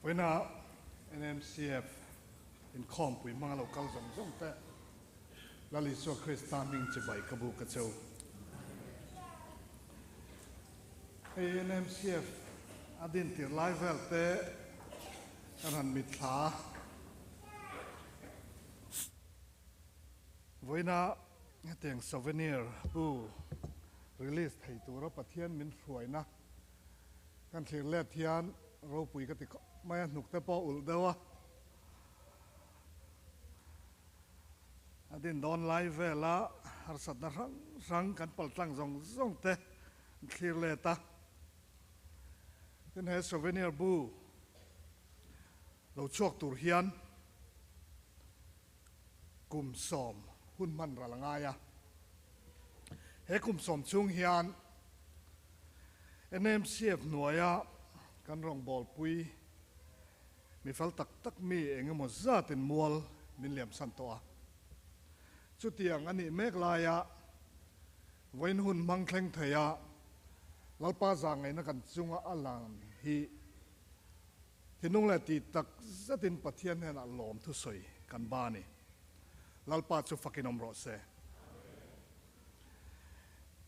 Vawiina NMCF inkhawmpui hmanga lo kal zawng zawng te Lal Isua Krista hming chibai ka bu ka cheu. Hei NMCF a din tir lai vel te kan han mitthla. Vawiina hetiang souvenir bu release thei tura Pathian min hruaina kan thlir let hian ropui ka ti khawp mai a, hnuk te pawh ulh deuh a. A din dawn lai vela harsatna hrang hrang kan paltlang zawng zawng te an thlir let a. Tin he souvenir bu lo chhuak tur hian kum sawm hun hman ral a ngai a. He kum sawm chhung hian NMCF hnuaia kan rawngbawlpui mi fel tak tak mi eng emaw zatin mual min liamsan tawh a. Chutiang a nih mek laia vawiin hun hmang thleng theia Lalpa zangaihna kan chunga a lan hi Thinlung leh tih tak zetin Pathian hnenah lawm thusawi kan ba a ni. Lalpa chu fakin awm rawh se.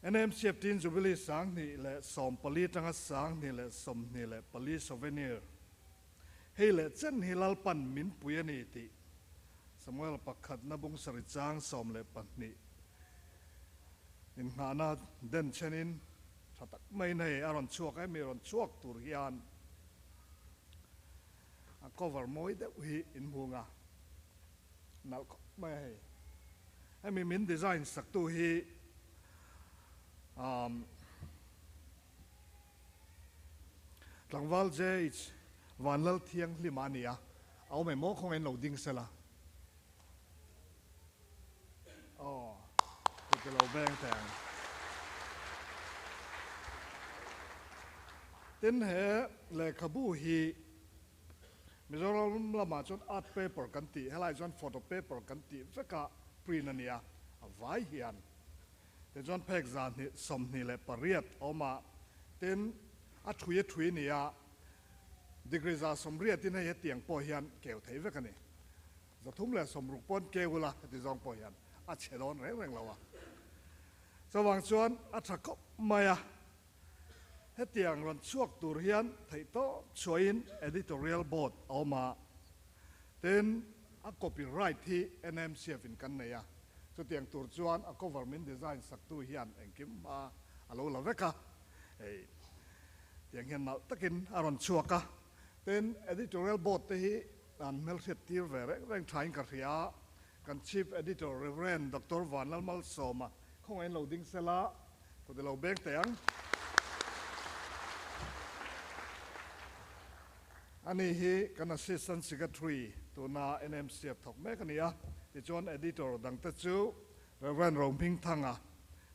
NMCF Teen Jubilee 2014 atanga 2024 Souvenir Hei leh chen hi Lalpan min pui a ni tih Samuel pakhatna bung sarih chang 12 inngahna den chenin tha tak maiin hei a rawn chhuak em i rawn chhuak tur hian A cover mawi deuh hi in hmu nga nalh khawp mai a hei. Hemi min design sak tu hi umm Tlangval JH Vanlal Thianghlima a ni a, a awm em aw khawngaih in lo ding sela. Aw, ka ti lo veng teh ang. Tin, he lehkhabu hi Mizoram lamah chuan art paper kan tih, helaiah chuan photo paper kan tih veka print a ni a, a vai hian. Tichuan phek zahnih 28 a awm a, tin, a thui a thui a ni a, degree 180in hei hetiang pawh hian keu thei vek a ni. 360 pawn keu ula heti zawng pawh hian a chhe dawn reng reng lo a. Chuvang chuan a tha khawp mai a, hetiang rawn chhuak tur hian theihtawp chhuahin editorial board a awm a, tin a copyright hi NMCF in kan nei a, chutiang tur chuan a cover min design saktu hian engkim hma a lo la vek a, hei tiang hian nalh takin a rawn chhuak a, tin editorial board te hi An hmelhriat tir ve reng reng thain ka hria a, kan Chief Editor Rev. Doctor Vanlalmalsawma khawngaihin lo ding sela, kut i lo beng teh ang. Ani hi kan Assistant Secretary tuna NMCF thawk mek a ni a, tichuan Editor dangte chu Rev. Rohmingthanga,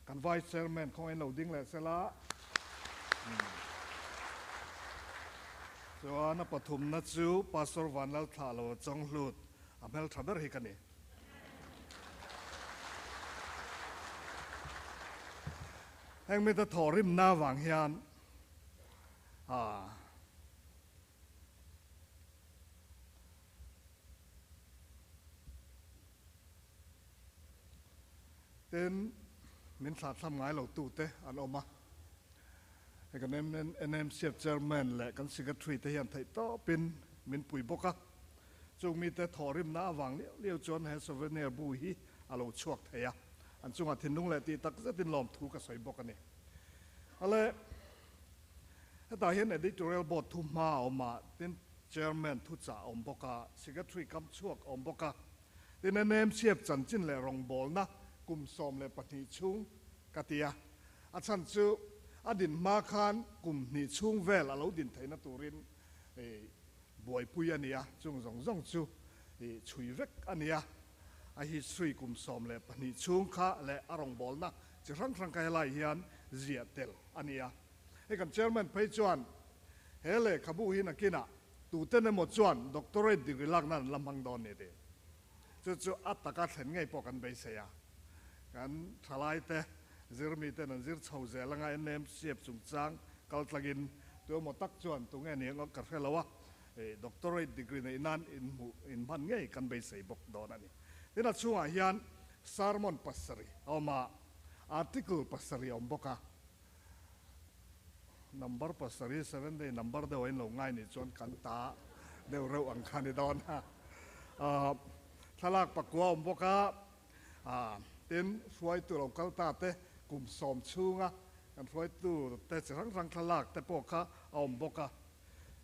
kan Vice Chairman khawngaihin lo ding leh sela. Chuan a pathumna chu Pastor Vanlalthlah lo Chawnghlut, a hmeltha ber hi ka ni. Heng mite thawhrimna avang hian ah. Tin, min thlahthlam ngai lo tute an awm a. Hei kan NMCF Chairman leh kan Secretary te hian theih tawpin min pui bawk a. Chung mite thawhrimna avang liau liau chuan he souvenir bu hi a lo chhuak thei a. An chungah thinlung leh tih tak zetin lawmthu ka sawi bawk a ni. Ale, hetah hian Editorial Board thu hma a awm a, tin Chairman thuchah a awm bawk a, Secretary kam chhuak a awm bawk a. Tin, NMCF chanchin leh rawngbawlna kum 12 chhung ka ti a, a chhan chu a din hma khan kum hnih chhung vel a lo din theihna turin buaipui a ni a, chung zawng zawng chu chhui vek a ni a, a history kum 12 chhung kha leh a rawngbawlna chi hrang hrang kha helai hian ziah tel a ni a. Hei kan Chairman phei chuan he lehkhabu hi nakinah Tuten emaw chuan doctorate degree lak nan an la hmang dawn ni tih chu chu a taka thlen ngei pawh kan beisei a. Kan thalaite zirmiten an zir chho zel anga NMCF chungchang kal tlangin tu emaw tak chuan tunge ni ang ka hre lo a. Doctorate degree neih nan in hmuh in hman ngei kan beisei bawk dawn a ni. Tin a chhungah hian sermon pasarih a awm a, article pasarih a awm bawk a. Number pasarih, seven day number deuh a in lo ngai nih chuan kan ta deuh reuh ang kha a ni dawn a. Thlalak pakua a awm bawk a, tin hruaitu lo kal ta te kum sawm chhunga kan hruaitu te chi hrang hrang thlalak te pawh kha a awm bawk a.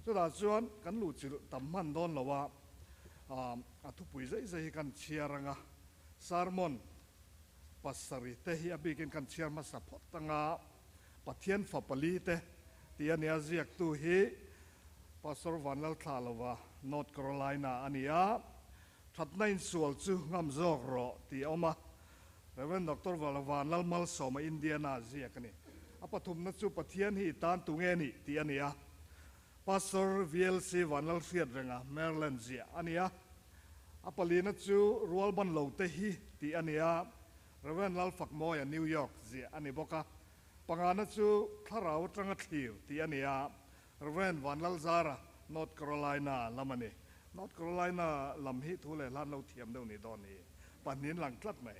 Chutah chuan kan luhchilh tam hman dawn lo a, a thupui zeih zeih hi kan chhiar ang a, sermon pasarih te hi a bikin kan chhiar hmasa phawt ang a, Pathian fa pali te tih a nia ziaktu hi Pastor Vanlalthlalova, North Carolina a ni a, Thatna insual chu ngam zawk rawh tih a awm a, Rev. Doctor Vanlalmalsawma Indiana ziak a ni. A pathumna chu Pathian hi i tan tu nge nih tih a ni a. Pastor VLC Vanlalhriatrenga Maryland ziah a ni a. A palina chu Rualban Lote hi tih a ni a, Rev. Lalfakmawia New York ziah a ni bawk a. Pangana chu Thlarau atanga thlir tih a ni a, Rev. Vanlalzara North Carolina lam a ni. North Carolina lam hi thu leh hlan lo thiam deuh nih dawn hi pahnihin lang tlat mai.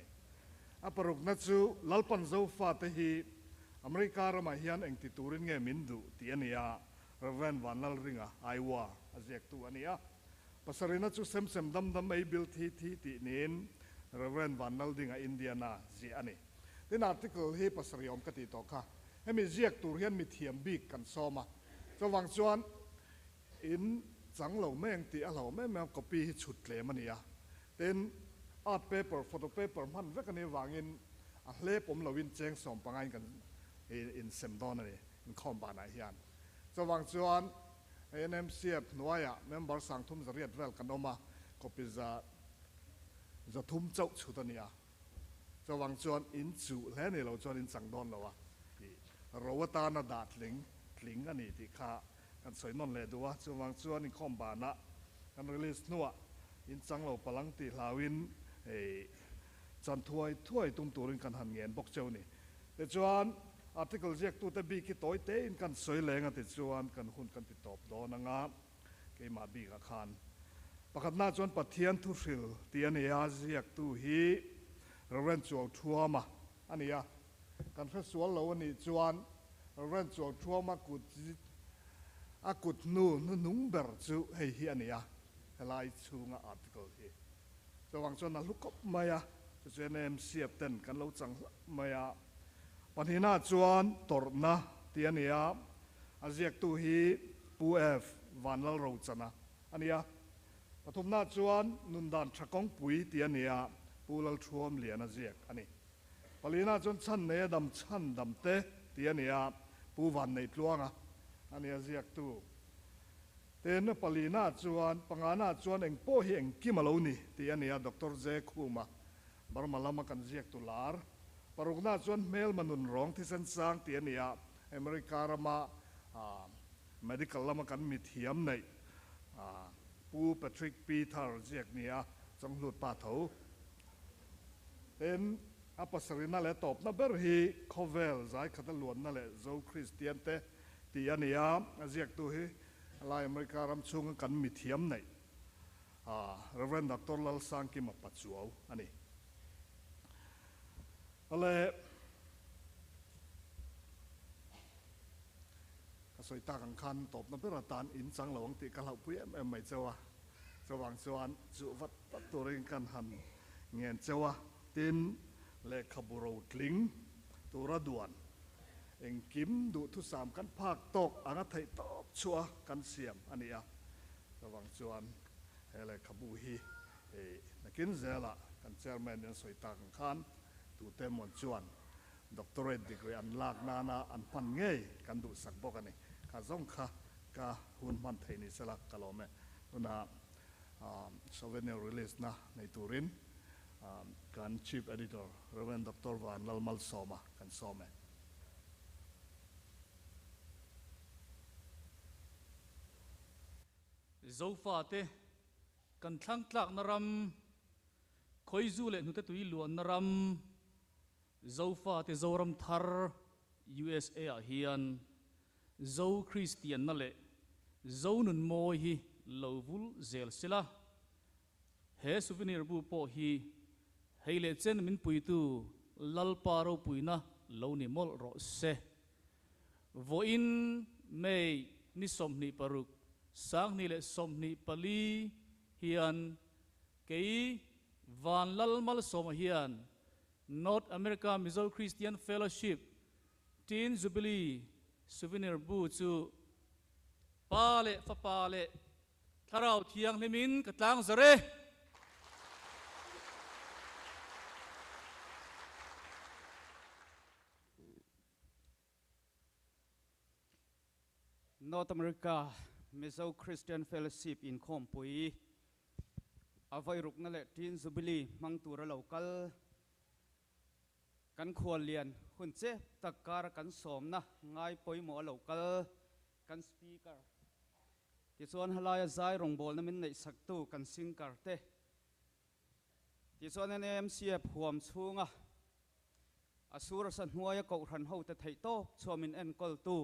A parukna chu Lalpan Zofate hi America ramah hian engti turin nge min duh tih a ni a, Rev. Vanlalringa, Iowa a ziaktu a ni a. Pasarihna chu Sem Sem Dam Dam Ei Bil Thi Thi tih niin Rev. Vanlaldinga, Indiana ziah a ni. Tin article hi pasarih awm ka tih tawh kha. Hemi ziak tur hian mithiam bik kan sawm a, chuvang chuan In chang lo mai ang tih a hlauh em em a, copy hi chhut tlem a ni a. Tin, art paper, photo paper hman vek a nih avangin a hlep awm loin cheng sawm pangain kan insem dawn a ni, inkhawm banah hian. Chuvang chuan NMCF hnuaiah member sangthum zariat vel kan awm a, copy za zathum chauh chhut a ni a. Chuvang chuan in chuh hle ni lo chuan in chang dawn lo a, tih ro atana dah tling tling a ni tih kha Kan sawi nawn leh duh a, chuvang chuan inkhawm banah kan release hnuah inchang lo palang tih hlauin hei chan thuai thuai tum turin kan han ngen bawk cheu ni. Tichuan article ziaktute bik hi tawi tein kan sawi leng a tichuan kan hun kan ti tawp dawn anga keimah bikah khan pakhatna chuan Pathian thuhril tih a ni a, ziaktu hi Reverend Chuauthuama a ni a. Kan hre sual lo a nih chuan Rev. Chualthuama kut a kut hnu hnuhnung ber chu hei hi a ni a, helai chhunga article hi. Chuvang chuan a hlu kawp mai a, chu chu NMCF ten kan lo chang hlauh mai a. Pahnihna chuan tawrhna tih a ni a, a ziaktu hi Pu F. Vanlalrochana a ni a. Pathumna chuan nundan tha kawngpui tih a ni a, Pu Lalthuamliana ziak a ni. Palina chuan chhan nei a dam chhan dam te tih a ni a, Pu Vanneitluanga a ni a ziaktu. Tin, Palina chuan pangana chuan eng pawh hi engkim a lo ni tih a ni a, Doctor J. Khuma, Burma lama kan ziaktu lar. Parukna chuan hmelma nun rawng thisen sang tih a ni a, America rama medical lama kan mithiam neih Pu Patrick Peter ziak ni a, Chawnghnut pa tho. Tin, a pasarihna leh tawpna ber hi khawvel zaikhata luanna leh Zo Kristian te tih a ni a, a ziaktu hi Lai America ram chhunga kan mithiam neih Rev. Doctor Lalsangkima Pachuau a ni. Awle, ka sawi tak ang khan tawpna ber atan in chang lo ang tih ka hlauhpui em em mai cheu a, chuvang chuan chuh vat vat turin kan han ngen cheu a, tin, lehkhabu rotling tura duan engkim duhthusam kan phak tawk anga theih tawp chhuah kan siam a ni a, chuvang chuan he lehkhabu hi hei nakin zelah kan chairman in a sawi tak ang khan tute mawn chuan doctorate degree an lak nana an hman ngei kan duhsak bawk a ni. Kha zawng kha ka hun hman thei ni sela ka lawm e. Tunah Souvenir release na nei turin kan Chief Editor Rev. Doctor Van Lalmalsawma kan sawm e. Zofate kan thlang tlakna ram, Khawizu leh hnute tui luanna ram, Zofate Zoram thar USA ah hian Zo Kristianna leh Zo nun mawi hi lo vul zel sela. He souvenir bu pawh hi hei leh chen min puitu Lalpa ropuina lo ni mawlh rawh se. Vawiin May ni 26, 2024 hian kei Vanlalmalsawma hian North America Mizo Christian Fellowship Teen Jubilee Souvenir bu chu Pa leh Fapa leh Thlarau Thianghlimin ka tlang zar e. North America Mizo Christian Fellowship inkhawmpui a vairukna leh Teen Jubilee hmang tura lo kal kan khuallian hun che tak kara kan sawmna ngai pawimawh a lo kal kan Speaker tichuan halaia zai rawngbawlna min neihsaktu kan Singer te Tichuan NAMCF huam chhunga a surasa hnuaia kohhran hote theih tawp chhuah min enkawltu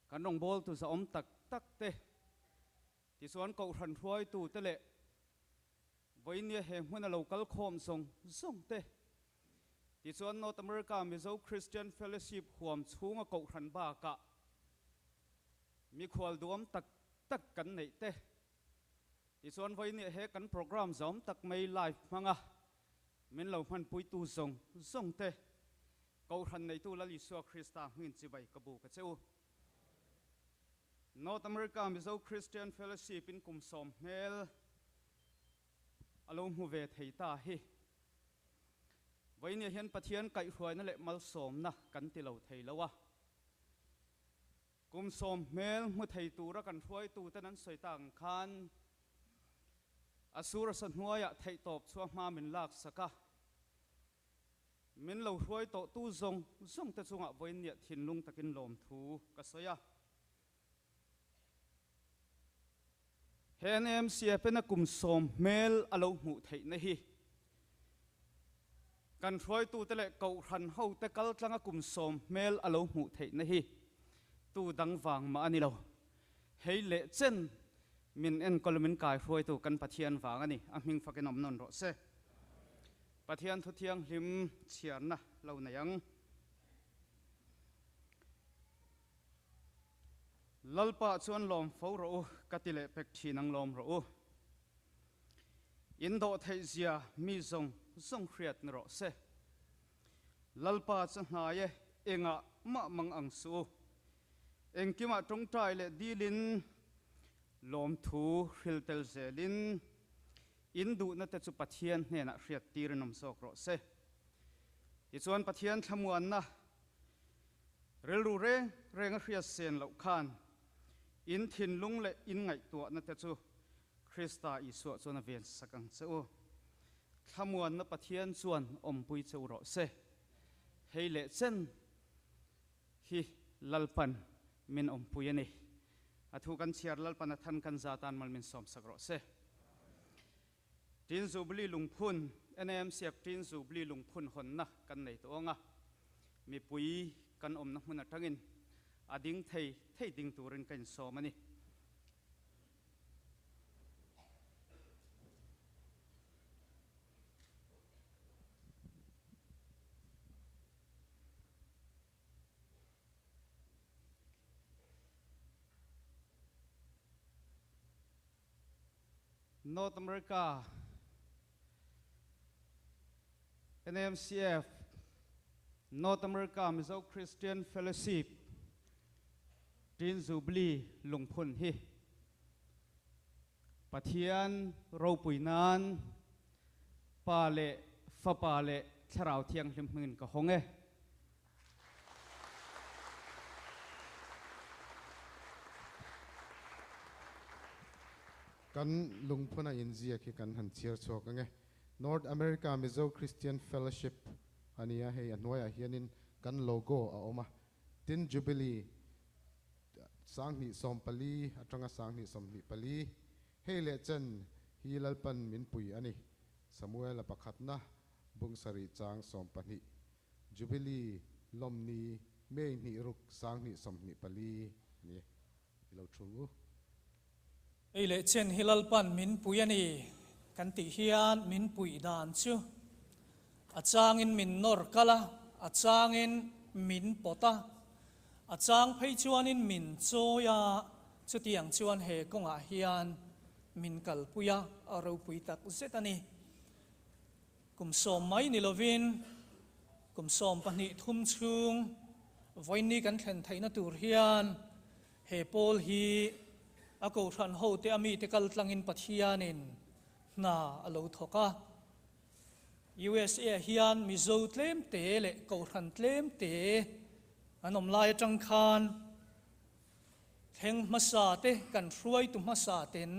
kan rawngbawltu zahawm tak tak te, tichuan kohhran hruaitu te leh vawinia he hmuna lo kal khawm zawng zawng te, tichuan North America Mizo Christian Fellowship huam chhunga kohhran bakah mikhual duhawm tak tak kan neih te. Tichuan vawinia he kan program zawm tak mai live hmanga min lo hmanpuitu zawng zawng te, Kohhran neitu Lal Isua Krista hmingin chibai ka bu ka che u. North America Mizo Christian Fellowship in kum sawm hmel a lo hmu ve thei ta hi. Vawinia hian Pathian kaihhruaina leh malsawmna kan ti lo thei lo a. Kum sawm hmel hmu thei tura kan hruaituten an sawi tak ang khan a surasa hnuaiah theihtawp chhuah hma min laksak a, min lo hruai tawhtu zawng zawng te chungah vawiinniah thinlung takin lawmthu ka sawi a. He NMCF-in a kum sawm hmel a lo hmuh theihna hi kan hruaitute leh kohhran hote kaltlanga kum sawm hmel a lo hmuh theihna hi tu dang vang mah a ni lo. Hei leh chen min enkawl min kai hruaitu kan Pathian vang a ni. A hming fakin awm nawn rawh se. Pathian thu thianghlim chhiarna lo nei ang. Lalpa chuan lawm fo rawh u, ka ti leh pek thin ang lawm rawh u. In dawh theih zia mi zawng zawng hriat ni rawh se. Lalpa chu hnai e, engah mah mang ang suh u. Engkimah tawngtai leh dilin lawmthu hril tel zelin in duhna te chu Pathian hnenah hriat tirin awm zawk rawh se. Tichuan Pathian thlamuanna Rilru reng reng a hriat sen loh khan in thinlung leh in ngaihtuahna te chu Krista Isua chuan a ven sak ang che u. Thlamuanna Pathian chuan awmpui che u rawh se. Hei leh chen hi Lalpan min awmpui a ni. A thu kan chhiar Lalpan a than kan za tan mal min sawm sak rawh se. Tin Zubli lungphun, NAMCF Tin Zubli lungphun hawnna kan nei tawh ang a, mipui kan awmna hmun atangin a ding thei thei ding turin ka insawm a ni. North America, NAMCF, North America Mizo Christian Fellowship, Teen Jubilee lungphun hi Pathian ropui nan Pa leh Fapa leh Thlarau Thianghlim hmingin ka hawng e. Kan lungphun a inziak hi kan han chhiar chhuak ang e. North America Mizo Christian Fellowship a ni a, hei a hnuaiah hianin kan logo a awm a. Tin Jubilee 2014 atanga 2024 hei leh chen hi Lalpan min pui a ni. Samuela pakhatna bung sarih chang 12. Jubilee lawmni May 2 ruk 2024 a ni. I lo thung u. Ei leh chen hi Lalpan min pui a ni kan tih hian min puih dan chu a changin min nawr kal a, a changin min pawt a, a chang phei chuanin min chawi a, chutiang chuan he kawngah hian min kalpui a, a ropui tak zet a ni. Kum sawm mai ni lovin kum 12 thum chhung vawiinni kan thlen theihna tur hian he pawl hi a kohhran hote a mite kal tlangin Pathianin hna a lo thawk a. USA hian Mizo tlemte leh kohhran tlemte an awm lai atang khan thleng hmasa te kan hruaitu hmasa ten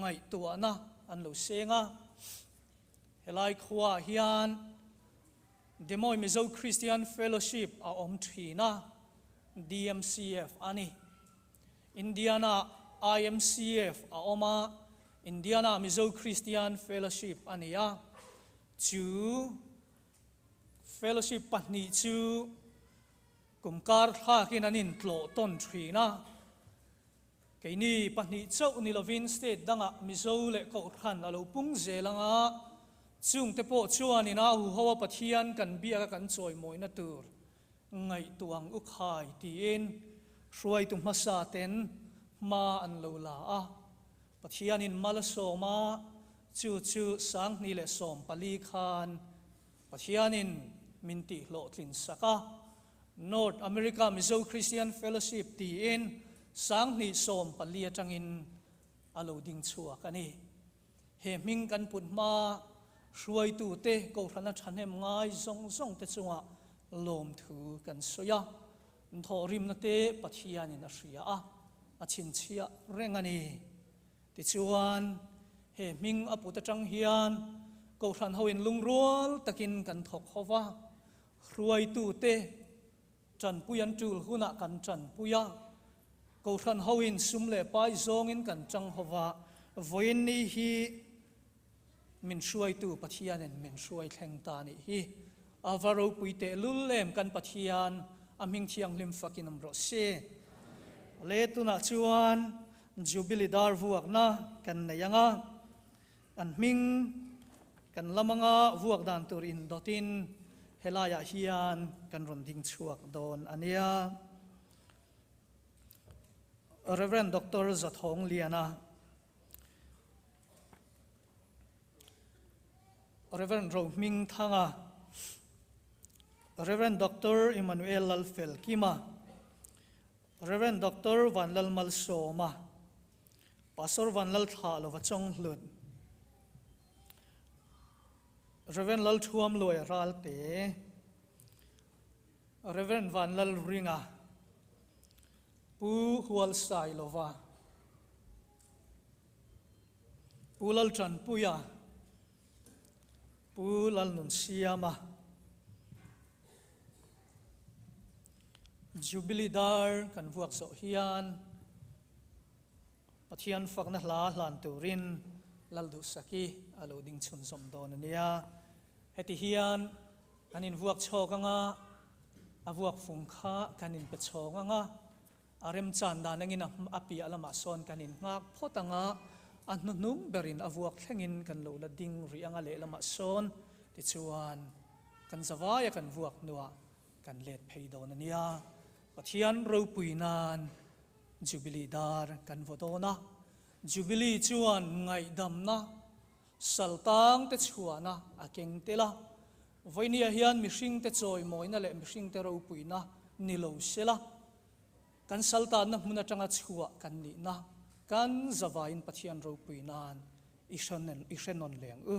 ngaihtuahna an lo seng a. Helai khuaah hian Des Moines Mizo Christian Fellowship a awm thin a, DMCF a ni. Indiana IMCF a awm a, Indiana Mizo Christian Fellowship a ni a. Chu fellowship pahnih chu kum kar thlakin an intlawh tawn thin a. Keini pahnih chauh ni lovin state dangah Mizo leh Kohhran a lo pung zel ang a, chungte pawh chuanin a huho a Pathian kan biak a kan chawimawina tur ngaihtuah ang u khai tiin hruaitu hmasa ten hma an lo la a. Pathianin mal a sawm a, chu chu 2014 khan Pathianin min tihhlawhtlin sak a. North America Mizo Christian Fellowship tiin 2014 atangin a lo ding chhuak a ni. He hming kan put hma hruaitute Kohhrana thahnem ngai zawng zawng te chungah lawmthu kan sawi a, thawhrimna te Pathianin a hria a, a chhinchhiah reng a ni. Tichuan, he hming a put atang hian Kohhran hoin lungrual takin kan thawk ho va, Hruaitute tanpui an tul hunah kan tanpui a, Kohhran hoin sum leh pai zawngin kan tang ho va, vawiin ni hi min hruaitu Pathianin min hruai thleng ta nih hi. A va ropui tehlul em kan Pathian a hming thianghlim fakin awm rawh se. Le tunah chuan Jubilee dar vuakna kan nei ang a. An hming kan lam anga vuak dan tur indawtin helaiah hian kan rawn ding chhuak dawn a nia. Rev. Doctor Zathawng Liana, Rev. Rohming Thanga, Rev. Doctor Emmanuel Lalfelkima, Rev. Doctor Vanlalmalsawma, Pastor Van Lal Thla lova chawng hlut. Rev. Lal Thuam Luai Ralte, Rev. Van Lal Ringa, Pu Hual Sai lova, Pu Lal Tanpuia, Pu Lal Nun Siama, Jubilee dar kan vuak zawh hian Pathian fakna hla hlan turin Lal Duhsaki a lo ding chhunzawm dawn a nia. Heti hian kan invuak chhawk anga, a vuak fung kha kan inpe chhawng anga, a remchan dan angin a piah lamah sawn kan innghak phawt anga, a hnuhnung berin a vuak thlengin kan lo la ding rih anga lehlamah sawn tichuan kan zavaia kan vuak hnuah kan let phei dawn a nia. Pathian ropui nan Jubilee dar kan vaw dawn a, Jubilee chuan ngaihdamna saltang te chhuahna a keng tel a, vawinia hian mihringte chawimawina leh mihringte ropuina ni lo sela, kan saltanna hmun atanga chhuah kan nihna kan zavaiin Pathian ropui nan i hrenawn leng u.